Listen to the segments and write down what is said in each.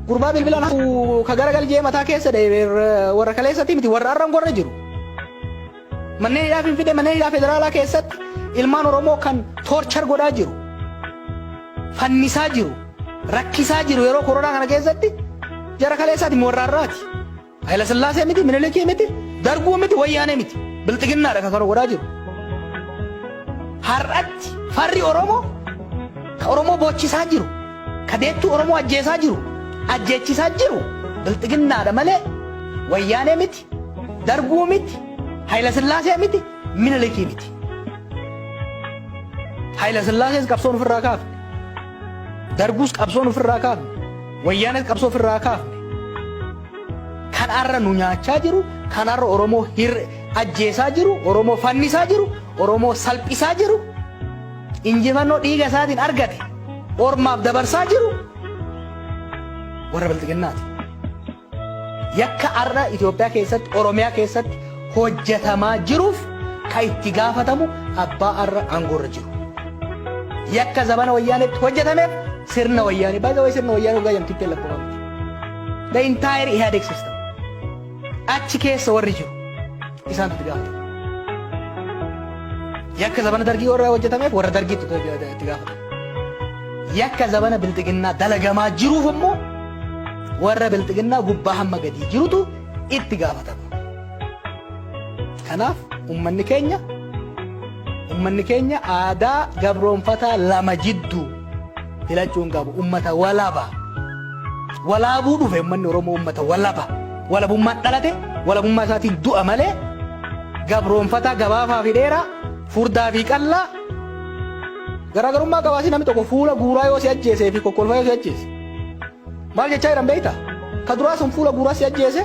Gurbaa bilbilaan ka garagal jee mataa keessa dha'e warra kaleessatti miti, warra arran gorra jiru. Manneen hidhaa Finfinnee, manneen hidhaa federaalaa keessatti ilmaan Oromoo kan torture godhaa jiru, fannisaa jiru, rakkisaa jiru yeroo koronaa kana keessatti jara kaleessaati, warra har'aati. Hayila Sillaasee miti, Minilikii miti, Darguu miti, Wayyaanee miti. Bilxiginnaadha kan kana godhaa jiru. Har'atti farri Oromoo ka Oromoo boochisaa jiru, ka deettuu Oromoo ajjeesaa jiru, ajjeechisaa jiru Bilxiginnaadha malee Wayyaanee miti, Darguu miti, Hayila Sillaasee miti, Minilikii miti. Hayila Sillaasees qabsoon ofirraa kaafne. Darguus qabsoon ofirraa kaafne. Wayyaanees qabsoo ofirraa kaafne. Kan har'a nu nyaachaa jiru, kan har'a Oromoo ajjeesaa jiru, Oromoo fannisaa jiru, Oromoo salphisaa jiru, injifannoo dhiiga isaatiin argate ormaaf dabarsaa jiru warra Bilxiginnaati. Yakka har'a Itoophiyaa keessatti, Oromiyaa keessatti hojjetamaa jiruuf kan itti gaafatamu abbaa har'a aangoorra jiru. Yakka zabana Wayyaaneetti hojjetameef sirna Wayyaanee, by the way, sirna Wayyaanee waggaa jamtitti lakkoofamti. The entire Ihadeg system. Achi keessa warri jiru isaantu itti gaafatama. Yakka zabana Dargii warra hojjetameef warra Dargiitu itti gaafatama. Yakka zabana Bilxiginnaa dalagamaa jiruuf immoo warra Bilxiginnaa gubbaa hamma gadii jirutu itti gaafatama. Kanaaf ummanni keenya aadaa gabroonfataa lama jidduu filachuu hin qabu. Ummata walaba. Walaabuu dhufe ummanni Oromoo, ummata walaba. Walabummaan dhalate, walabummaa isaatiin du'a malee gabroonfataa gabaafaa fi dheeraa, furdaa fi qallaa garaagarummaa qabaasi. Namni tokko fuula guuraa yoo si ajjeesee fi kokkolfaa yoo si ajjeese, maal jechaa jiran beektaa? Ka duraa sun fuula guuraa si ajjeese,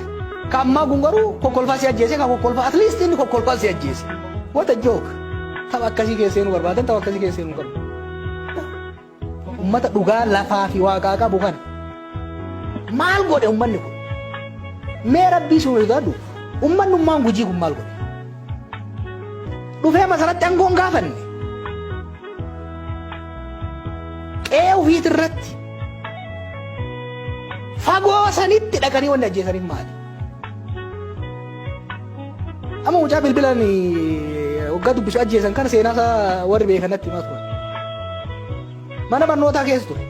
ka ammaa kun garuu kokkolfaa si ajjeese, ka kokkolfaa at least inni kokkolfaa si ajjeese. What a joke! Tapha akkasii keessa seenuu barbaadan, tapha akkasii keessa seenuu qabu. Ummata dhugaa lafaa fi waaqaa qabu kana maal godhe ummanni kun? Mee Rabbii sun sodaadhu, ummannummaan Gujii kun maal godhe? Dhufee masaratti aangoon gaafanne. Qe'ee ofiit irratti fagoo sanitti dhaqanii wanni ajjeesaniif maali? Amma mucaa bilbilaan waggaa dubbisu ajjeesan kana seenaa isaa warri beekan natti himaa turan. Mana barnootaa keessa ture.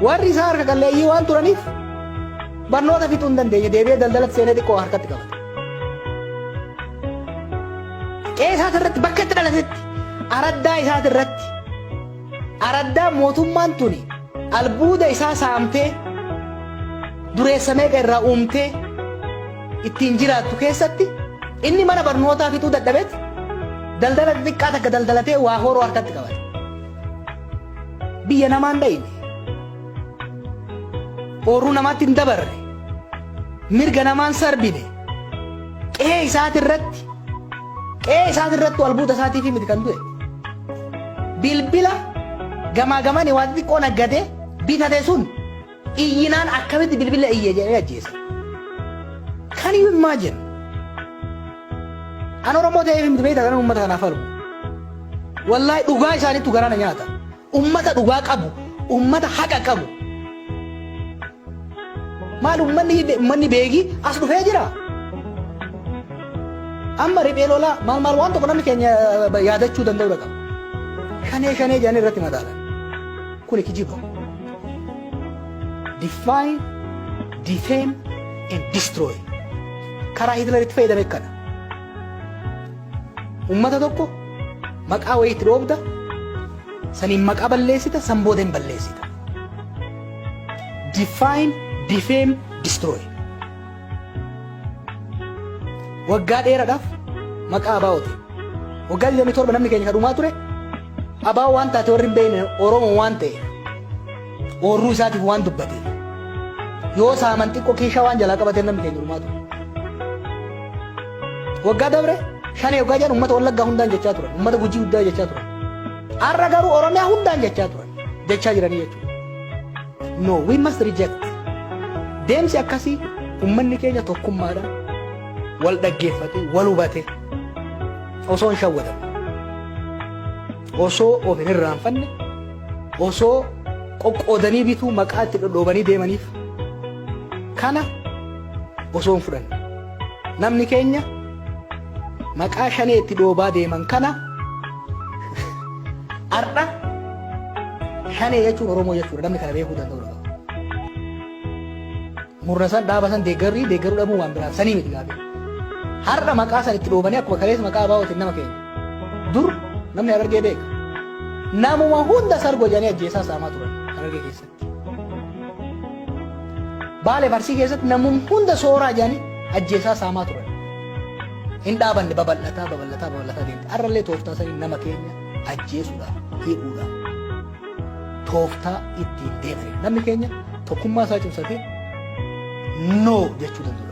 Warri isaa harka qalleeyyii waan turaniif barnoota fixuu hin dandeenye, deebi'ee daldalatti seenee xiqqoo harkatti qabate. Qe'ee isaati irratti, bakka itti dhalatetti, araddaa isaati irratti, araddaa mootummaan tuni albuuda isaa saamtee dureessa meeqa irraa uumtee ittiin jiraattu keessatti, inni mana barnootaa fixuu dadhabeet daldala xixiqqaa takka daldalatee waa horoo harkatti qabate. Biyya namaan dhayine. Oorruu namaatti hin dabarre. Mirga namaan sarbine. Qe'ee isaati irratti, qe'ee isaati irratti albuuda isaatiif miti kan du'e. Bilbila gamaa gamanii waan xixiqqoo naggadee bitate sun iyyinaan akkamitti bilbila iyye jedhee ajjeese. Can you imagine? An Oromoo ta'eef miti beektaa kanan uummata kanaaf falmu. Wallaahi, dhugaa isaaniitu garaa na nyaata. Uummata dhugaa qabu, uummata haqa qabu. Maal uummanni Beegii as dhufee jira? Amma riphee lolaa maal maal waan tokko namni keenya yaadachuu danda'u qaba. Shanee shanee jedhanii irratti madaalan. Kuni kijiba. Define, defame and destroy. Karaa Hitleritti fayyadame kana. Uummata tokko maqaa wayiitti dhoobda, saniin maqaa balleessita, san booda hin balleessita. Define, defame, destroy. Waggaa dheeraadhaaf maqaa ABO'ti. Waggaa 27 namni keenya kadhumaa ture ABO waan taate warri hin beekne Oromoo waan ta'eef, oorruu isaatiif waan dubbateef, yoo saaman xiqqoo keeshaa waan jalaa qabatee namni keenya dhumaa ture. Waggaa dabre shanee waggaa jedhan uummata Wallaggaa hundaan jechaa turan, uummata Gujii hundaa jechaa turan. Har'a garuu Oromiyaa hundaan jechaa turan, jechaa jiranii jechuudha. No, we must reject. Deemsi akkasii, uummanni keenya tokkummaadhaan wal dhaggeeffate, wal hubate, osoo hin shawwatamu, osoo of hin irraanfanne, osoo qoqqoodanii bituu maqaa itti dhodhoobanii deemaniif Kana osoo hin fudhanne namni keenya maqaa Shanee itti dhoobaa deeman kana har'a Shanee jechuun Oromoo jechuudha, namni kana beekuu danda'u qaba. Murna san, dhaaba san deeggarrii deeggaruu dhabuu waan biraaf sanii miti gaafii. Har'a maqaa san itti dhoobanii akkuma kaleessa maqaa ABOtiin nama keenya. Dur namni Harargee beeka. Namuma hunda sargo jedhanii ajjeesaa saamaa turan Harargee keessatti. Baalee Arsii keessatti namuma hunda sooraa jedhanii ajjeesaa saamaa turan. Hin dhaabanne, babal'ataa babal'ataa babal'ataa deemte. Har'allee tooftaa sanii nama keenya ajjeesuudhaaf, hidhuudhaaf tooftaa ittiin deemani. Namni keenya tokkummaa isaa cimsatee no jechuu danda'u.